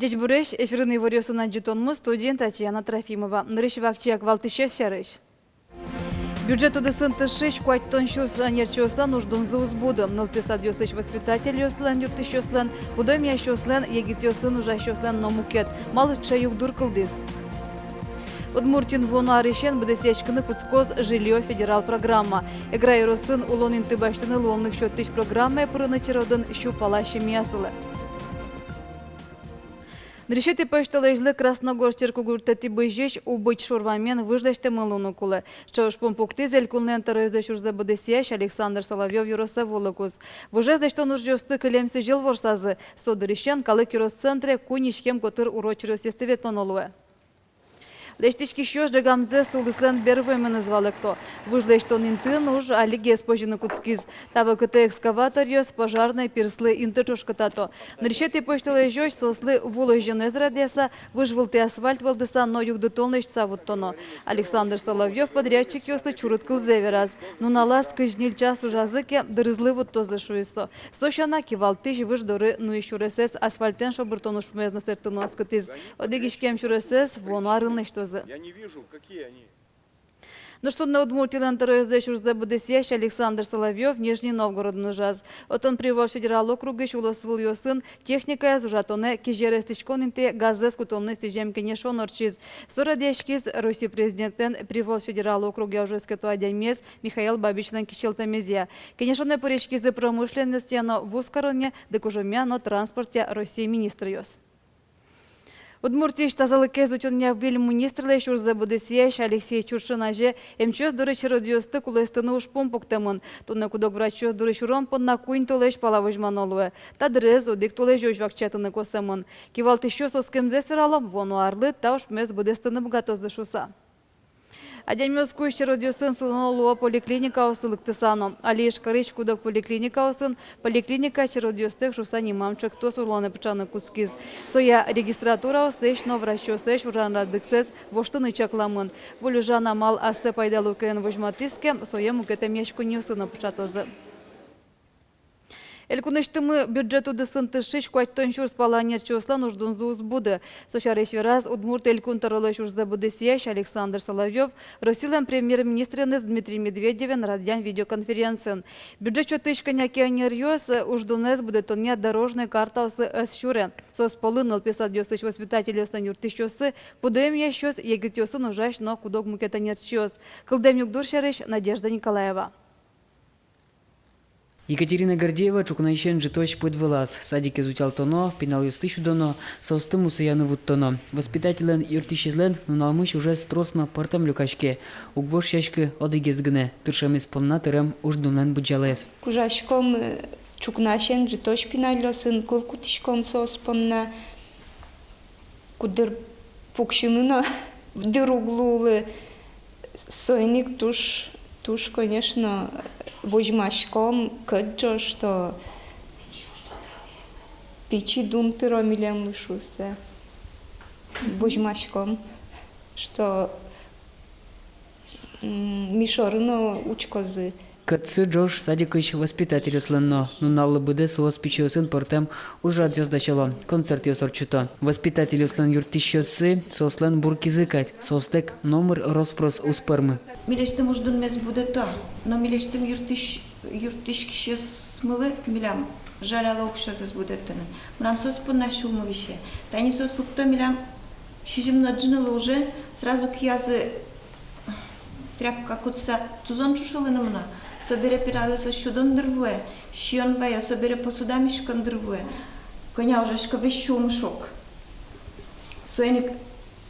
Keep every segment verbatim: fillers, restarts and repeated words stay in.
Ӟечбуресь! Эфирын иворъёсын адӟытонмы, студиын Татьяна Трофимова. Нырысь вакчияк валтӥсез сярысь. Бюджет удысын тыршись куатьтон сюрс ӧнерчиослэн уждунзы уз буды. Нылпи садъёсысь воспитательёслэн, юрттӥсьёслэн, пудо эмъясьёслэн, егитъёсын ужасьёслэн но мукет. Малы сыӵе югдур кылдӥз? Удмуртиын вуоно арысен быдэсъяськыны кутскоз «Жильё» федерал программа. Эгра ёросын улон инты басьтыны луонлык сётӥсь программае пырыны черодын сю пала семья сылэ. Нырысетӥ пӧсьтолэзьлы Красногорск черкогуртэтӥ бызись убыть шур вамен выж лэсьтэмын луыны кулэ. Сыӵе ужпум пуктӥз элькунлэн тӧроезлэсь ужзэ быдэсъясь Александр Соловьёв ёросэ вуылыкуз. Выжез лэсьтон ужъёсты кылем сӥзьыл ворсазы. Со дырысен калык ёрос центре куинь иськем котыр урод сюресъёсты ветлоно луэ. Лэсьтӥськисьёс ӝегамзэс тулыслэн бер вуэменыз валэкто. Выж лэсьтон интыын уж алигес пӧзьыны кутскиз. Та вакытэ экскаваторъёс пожарной пирслы инты ӵошкытато. Нырысетӥ пӧсьтолэзёзь соослы ву лэзёнэз радъяса, выж вылтӥ асфальт вӧлдыса но югдытон лэсьтыса вуттоно. Александр Соловьёв подрядчикъёслы чурыт кылзэ вераз: нуналаз кызь ньыль час ужазы ке, дырызлы вуттозы, шуиз со. Со сяна, кивалтӥсь выж доры нуись сюресэз асфальтэн шобыртон ужпумез но сэртыны оскытӥз. Одӥг иськем сюресэз вуоно арын лэсьтозы. Нош туннэ Удмуртилэн тӧроезлэсь ужзэ быдэсъясь Александр Соловьёв Нижний Новгородын ужаз. Отын Приволжск федерал округысь улосвылъёсын техникаез ужатонэ кизер эстӥськон интые газэз кутонлы сӥзем кенешон ортчиз. Со радъяськиз Россия президентлэн Приволжск федерал округъя ужез куто адямиез Михаил Бабичлэн кичӧлтэмезъя. Кенешонэ пыриськизы промышленностья но вузкаронъя, дыкужымъя но транспортъя Россия министръёс. Удмуртиысь тазалыкез утёнъя выль министрлэсь ужзэ быдэсъясь Алексей Чуршин азе эмчиос доры черодъёсты кулэстыны ужпум пуктэмын. Туннэ куд-ог врачъёс доры сюрон понна куинь толэзь пала возьмано луэ. Та дырез одӥг толэзёзь вакчиятыны косэмын. Кивалтӥсьёс оскемзэс верало, вуоно арлы та ужпумез быдэстыны быгатозы шуыса. Адямиос кузь черодъёсын сылоно луо поликлиникаосы лыктыса но. Али Ижкарысь куд-ог поликлиникаосын «Поликлиника черодъёстэк» шуыса нимам ӵектос улонэ пыӵаны кутскиз. Соя регистратураослэсь но врачъёслэсь ужан радлыксэс воштыны чакламын. Выль ужан амал ассэ пайдалыкоен возьматӥз ке, сое мукет эмъяськонниосы но пыӵатозы. Элькунысьтымы бюджет удысын тыршись куатьтон сюрс пала ӧнерчиослэн уждунзы уз буды. Со сярысь вераз Удмурт Элькун тӧролэсь ужзэ быдэсъясь Александр Соловьёв Россилэн премьер-министреныз Дмитрий Медведевен радъям видеоконференциын. Бюджет сётӥсь кӧня ке ӧнеръёс уждунэз будэтонъя дорожной картаосы ӧз сюре. Соос пӧлын нылпи садъёсысь воспитательёслэн юрттӥсьёссы, пудо эмъясьёс, егитъёсын ужась но куд-ог мукет ӧнерчиос. Кылдэм югдур сярысь Надежда Николаева. Екатерина Гордеева ӵукнаысен ӝытозь пыд вылаз. Садикез утялтоно, пиналъёсты сюдоно, соосты мусояны вуттоно. Воспитательлэн юрттӥсезлэн нуналмысь ужез трос но пӧртэм люкаське. Уг вошъяськы одӥгез гинэ: тыршемез понна тырем уждунлэн быдӟалаез. Ужаськом, э, ӵукнаысен ӝытозь пиналъёсын, кыл кутӥськом соос понна. Куддыр пуксьыны но дыр уг луылы. Соин ик туж, туж, конечно, возьмаськом, кыӵе, что пичи дун тыро милемлы шуыса. Возьмаськом, что, м, ми шоры но учкозы. Кӧтсы ӝож садикысь воспитательёслэн но. Нуналлы быдэ соос пичиосын пӧртэм ужрадъёс дасяло, концертъёс ортчыто. Воспитательёслэн юрттӥсьёссы соослэн бур кизы кадь, соостэк номыр рос-прос уз пӧрмы. Милесьтым уждунмес будэто, но милесьтым юрттӥсь-, юрттӥськисьёсмылы милям жаляло уксёзэс будэтыны. Мынам соос понна сюлмы висе. Тани соос лыкто милям сизьым но ӝынылы уже, сразу киязы тряпка кутыса тузон ӵушылыны мыно. Собере пиналъёсыз сюдон дыр вуэ, сиён вае, собере посуда миськон дыр вуэ. Кӧня ужасько, весь сюлмы шок. Соин ик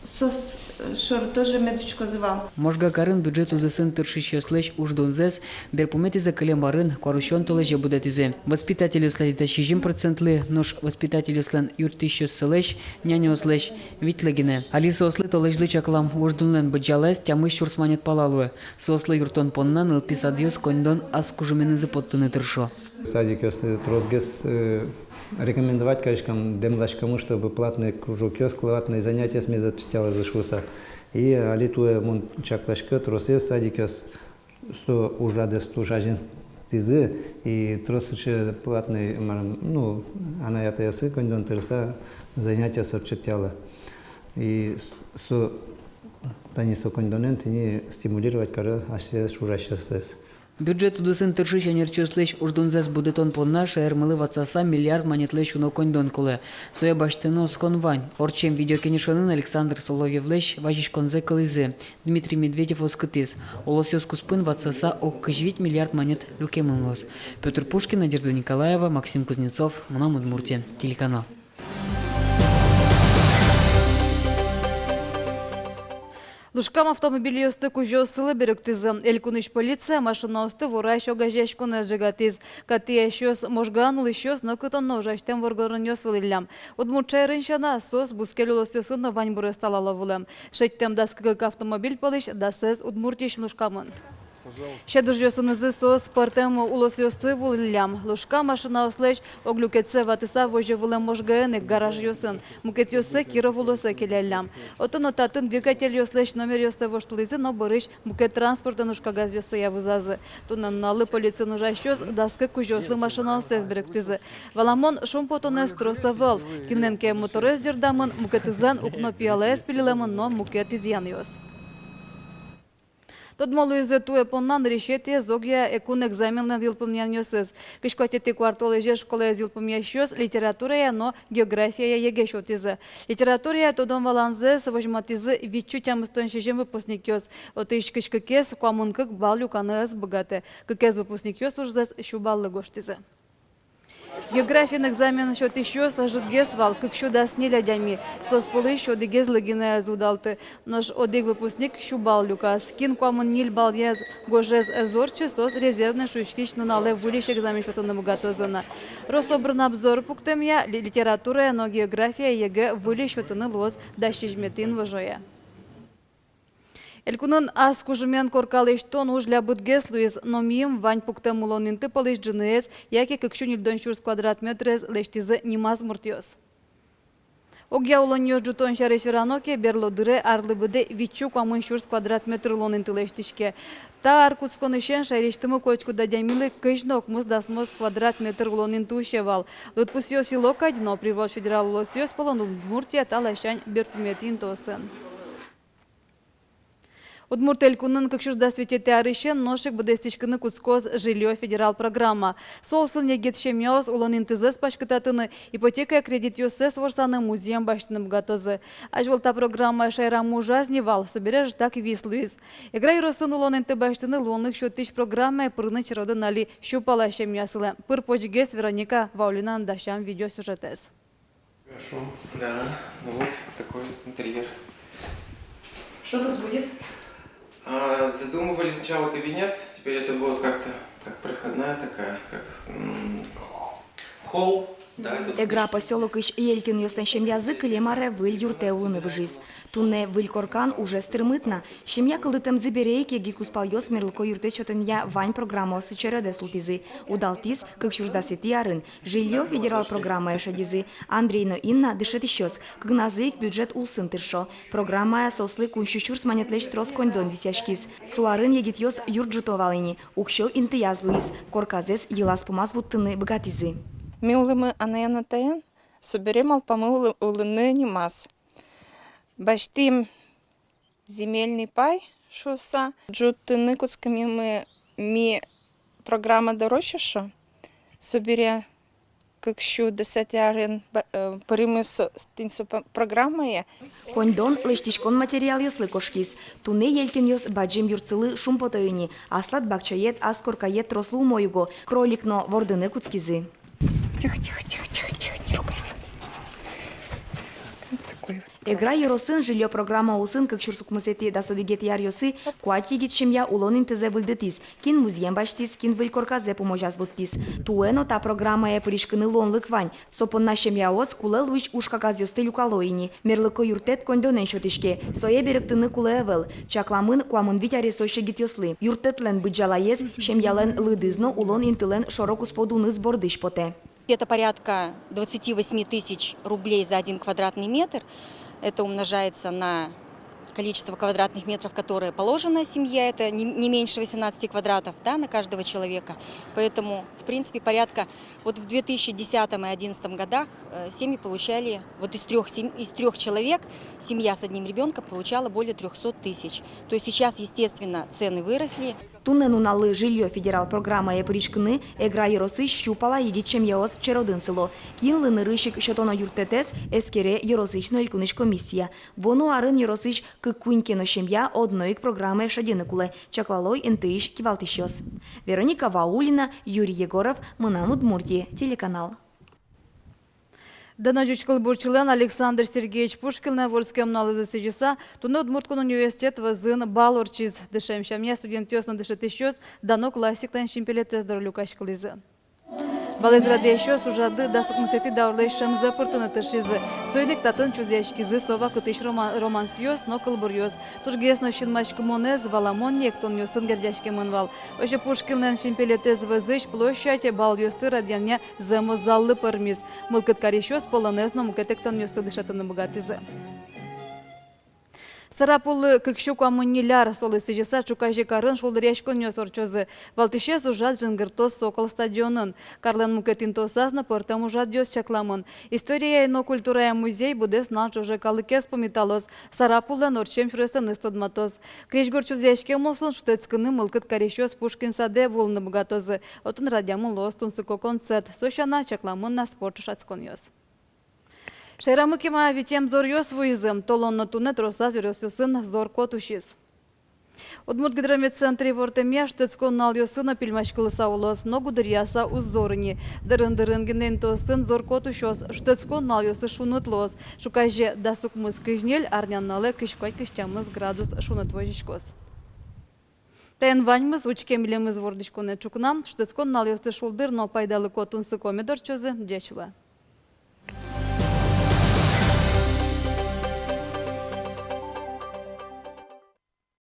соос, э, шоры тоже мед учкозы вал. Можга карын бюджет удысын тыршисьёслэсь уждунзэс берпуметӥзэ кылем арын куарусён толэзе будэтӥзы. Воспитательёслэсь дас сизьым процентлы, нош воспитательёслэн юрттӥсьёссылэсь, няньыослэсь витьлы гинэ. Али соослы толэзьлы чаклам уждунлэн быдӟалаез тямыс сюрс манет пала луэ. Соослы юрттон понна нылпи садъёс коньдон ас кужыменызы поттыны тыршо. Садикъёсты тросгес, э, рекомендовать кариськом, дэмласькомы, чтобы платной кружокъёс, платной занятиос мед ортчытъялозы шуыса. И али туэ мон чакласько, тросэз садикъёс со ужрадэз туж азьын Тӥзы и трос сыӵе платный, марым, ну, анай-атайёсты коньдон тырыса занятиос ортчытъяло. И с-, со, тани со коньдонэн тӥни стимулировать каро асьсэ ужасьёссэс. Бюджет удысын тыршись ӧнерчиослэсь уждунзэс будэтон понна шаермылы ватсаса миллиард манетлэсь уно коньдон кулэ. Сое басьтыны оскон вань. Ортчем видеокенешонын Александр Соловьёвлэсь вазиськонзэ кылӥзы. Дмитрий Медведев оскытӥз: улосъёс куспын ватсаса ог кызь вить миллиард манет люкемын луоз. Пётр Пушкин, Надежда Николаева, Максим Кузнецов, «Мынам Удмуртие» телеканал. Лушкам автомобильёсты кузёоссылы берыктӥзы. Элькунысь полиция машинаосты ворась огазеяськонэз ӝегатӥз. Катъясьёс Можгаын улӥсьёс но кытын но ужасьтэм воргоронъёс вылӥллям. Удмурт шаерын сяна, соос бускель улосъёсын но ваньбурез талало вылэм. Шедьтэм дас кык автомобиль пӧлысь дасэз Удмуртиысь лушкамын. Сьӧд ужъёсынызы соос пӧртэм улосъёсы вылӥллям. Лушкам машинаослэсь ог люкетсэ ватыса возё вылэм Можгаын ик гаражъёсын, мукетъёссэ Киров улосэ келяллям. Отын но татын двигательёслэсь номеръёссэ воштылӥзы но бӧрысь мукет транспортэн ужкагазъёссыя вузазы. Туннэ нуналлы полициын ужасьёс дас кык кузёослы машинаоссэс берыктӥзы. Валамон, шумпотонэз трос ӧвӧл. Кинлэн ке моторез ӟырдамын, мукетызлэн укно пиялаез пилилэмын но мукет изъянъёс. Тодмо луизы туэ понна нырысетӥез огъя элькун экзаменлэн йылпумъянъёсыз. Кызь куатетӥ куартолэзе школаез йылпумъясьёс литературая но географияя ЕГЭ сётӥзы. Литературая тодон-валанзэс возьматӥзы витьсю тямыстон сизьым выпускникъёс. Отысь кызь кыкез куамын кык балл люканы ӧз быгатэ. Кыкез выпускникъёс ужзэс сю баллы гожтӥзы. Географиын экзамен сётӥсьёс ӧжытгес вал, кык сю дас ньыль адями. Соос пӧлысь одӥгезлы гинэ ӧз удалты. Нош одӥг выпускник сю балл люказ. Кин куамын ньыль баллъя гожез ӧз ортчы, соос резервной шуиськись нуналэ выльысь экзамен сётыны быгатозы на. Рособрнадзор пуктэмъя, ли-, литературая но географияя ЕГЭ выльысь сётыны луоз дас сизьыметӥ инвожое. Элькунын ас кужымен корка лэсьтон уж лябытгес луиз, но миым вань пуктэм улон инты пӧлысь ӝыныез яке кык сю ньыльдон сюрс квадрат метрез лэсьтӥзы нимаз муртъёс. Огъя улонниос ӝутон сярысь верано ке, берло дыре арлы быдэ витьсю куамын сюрс квадрат метр улон инты лэсьтӥське. Та ар кутсконысен шаерысьтымы котькуд адямилы кызь но укмыс дасмос квадрат метр улон инты усе вал. Лыдпусъёс йыло кадь но, Приволжск федерал улосъёс пӧлын Удмуртия та ласянь берпуметӥ интыосын. Удмурт Элькунын кык сюрс дас витетӥ арысен нош ик быдэстӥськыны кутскоз «Жильё» федерал программа. Со улсын егит семьяос улон интызэс паськытатыны, ипотекая кредитъёссэс ворсаны, музъем басьтыны быгатозы. Азьвыл та программа шаерамы ужаз ни вал, собере ӧжытак вис луиз. Эгра ёросын улон инты басьтыны луонлык сётӥсь программае пырыны чередын али сю пала семья сылэ. Пыр-почгес Вероника Ваулиналэн дасям видеосюжетэз. Хорошо. Да, ну вот такой интерьер. Что тут будет? А, задумывали сначала кабинет, теперь это будет как-то как проходная такая, как, м, холл. Да, это Эгра посёлокысь Елькинъёслэн семьязы кылем аре выль юртэ улыны выжиз. Туннэ выль коркан ужез тырмыт на. Семья кылдытэмзы бере ик егит кузпалъёс мерлыко юрттэт сётонъя вань программаослы чередэ султӥзы. Удалтӥз кык сюрс дасэтӥ арын. «Жильё» федерал программае шедизы. Андрей но Инна дышетӥсьёс, кыкназы ик бюджет улсын тыршо. Программая соослы куинь сю сюрс манетлэсь трос коньдон висъяськиз. Со арын егитъёс юрт ӝуто вал ини, уксё интыяз луиз, корказэс йылаз-пумаз вуттыны быгатӥзы. Ми улӥмы анай-атаен, собере малпамы улы-, улыны нимаз. Басьтӥм земельный пай шуыса. Ӝутыны кутскимы ми программа дорозь эшшо. Собере кык сю дасэтӥ арын ба-, э, пыримы со, тӥни со п-, программае. Коньдон лэсьтӥськон материалъёслы кошкиз. Туннэ Елькинъёс бадӟым юртсылы шумпото ини. Аслад бакчаед, ас коркаед трослы умой уго. Кролик но вордыны кутскизы. Тихо, тихо, тихо, тихо, тихо, не ругайся. Вот такой вот. Эгра ёросын «Жильё» программа улсын кык сюрс укмысэтӥ — дас одӥгетӥ аръёсы куать егит семья улон интызэ выльдытӥз: кин музъем басьтӥз, кин выль корказэ пумозяз вуттӥз. Туэ но та программае пыриськыны луонлык вань. Со понна семьяос кулэ луись ужкагазъёсты люкало ини. Мерлыко юрттэт коньдонэн сётӥське. Сое берыктыны кулэ ӧвӧл. Чакламын куамын вить аресозь егитъёслы. Юрттэтлэн быдӟалаез семьялэн лыдыз но улон интылэн шоро-куспо дуныз бордысь потэ. Это порядка двадцати восьми тысяч рублей за один квадратный метр. Это умножается на Количество квадратных метров, которое положено семье, это не, не меньше восемнадцати квадратов, да, на каждого человека. Поэтому, в принципе, порядка, вот в две тысячи десятом и одиннадцатом годах э, семьи получали, вот из трёх, сем- из трёх человек семья с одним ребёнком получала более трёхсот тысяч. То есть сейчас, естественно, цены выросли. Туннэ нуналлы «Жильё» федерал программае пыриськыны Эгра ёросысь сю пала егит семьяос черодын сыло. Кинлы нырысь ик сётоно юрттэтэз, эскере ёросысь но элькунысь комиссия. Вуоно арын ёросысь кык-куинь ке но семья одно ик программае шедьыны кулэ, чаклало интыысь кивалтӥсьёс. Вероника Ваулина, Юрий Егоров, «Мынам Удмуртие» телеканал. Дано ӟуч кылбурчилэн Александр Сергеевич Пушкинлэн вордскем нуналэзлы сӥзьыса, туннэ Удмурт кун университет вӧзын бал ортчиз. Дышем сямъя студентъёс но дышетӥсьёс дано классиклэн синпелетэз доры люкаськылӥзы. Балэз радъясьёс ужрадэ дас укмысэтӥ даурлэсь сямзэ пыртыны тыршизы. Соин ик татын чузъяськизы со вакытысь роман- романсъёс но кылбуръёс. Тужгес но синмаськымонэз валамон ни эктонъёсын герӟаськемын вал. Озьы Пушкинлэн синпелетэз вӧзысь площадь балъёсты радъянъя зэмос заллы пӧрмиз. Мылкыд карисьёс полонез но мукет эктонъёсты дышетыны быгатӥзы. Сарапуллы кык сю куамын ньыль ар, солы сӥзьыса ӵуказе карын шулдыръяськонъёс ортчозы. Валтӥсез ужрад жингыртоз «Сокол» стадионын. Карлэн мукет интыосаз но пӧртэм ужрадъёс чакламын. Историяя но культурая музей быдэс нунал ӵоже калыкез пумиталоз. Сарапуллэн ортчем сюресэныз тодматоз. Крезьгур чузъяськем улсын шутэтскыны мылкыд карисьёс Пушкин садэ вуылыны быгатозы. Отын радъямын луоз тунсыко концерт. Со сяна чакламын на спорт ӵошатсконъёс. Шаерамы кема витем зоръёс вуизы. Толон но туннэ тросаз ёросъёсын зор-кот усиз. Удмурт гидрометцентр ивортэмъя, шутэтскон нуналъёсы но пильмаськылыса улоз, но гудыръяса уз зор ини. Дырын-дырын гинэ интыосын зор-кот усёз, шутэтскон нуналъёсы шуныт луоз. Ӵуказе дас укмыс — кызь ньыль, арнянуналэ кызь куать — кызь тямыс градус шуныт возиськоз. Таин ваньмыз. Учке милемыз вордӥськонэ ӵукна. Шутэтскон нуналъёсты шулдыр но пайдалыко, тунсыко мед ортчозы. Ӟеч луэ.